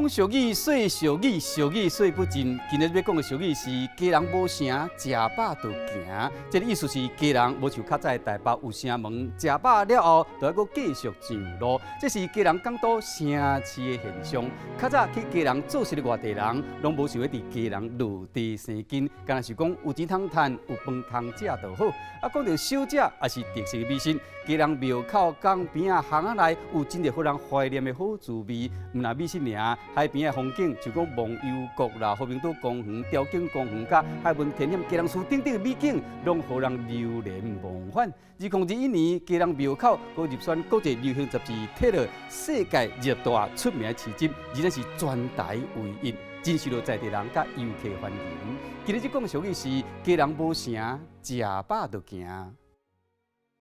講俗語，說俗語，俗語說不盡。今日欲講的俗語是基隆無城，食飽就行。這個意思是基隆無像較早的台北有城門，食飽了後就愛閣繼續上路。這是基隆港都城市的現象。較早去基隆做事的外地人，攏無想欲佇基隆落地生根，敢若是講有錢通趁，有飯通食就好。啊，講著小食也是特色美食。基隆廟口港邊仔巷仔內有真濟予人懷念的好滋味，毋但美食爾，海邊的風景，就講忘憂谷啦、和平島公園、潮境公園、佮海文天險、基隆市等等的美景，攏予人流連忘返。2021年，基隆廟口閣入選國際流行雜誌 Tatler 世界20大出名市集，而且是全台唯一，真受著在地人佮遊客歡迎。今日這講俗語是基隆無城，食飽就行。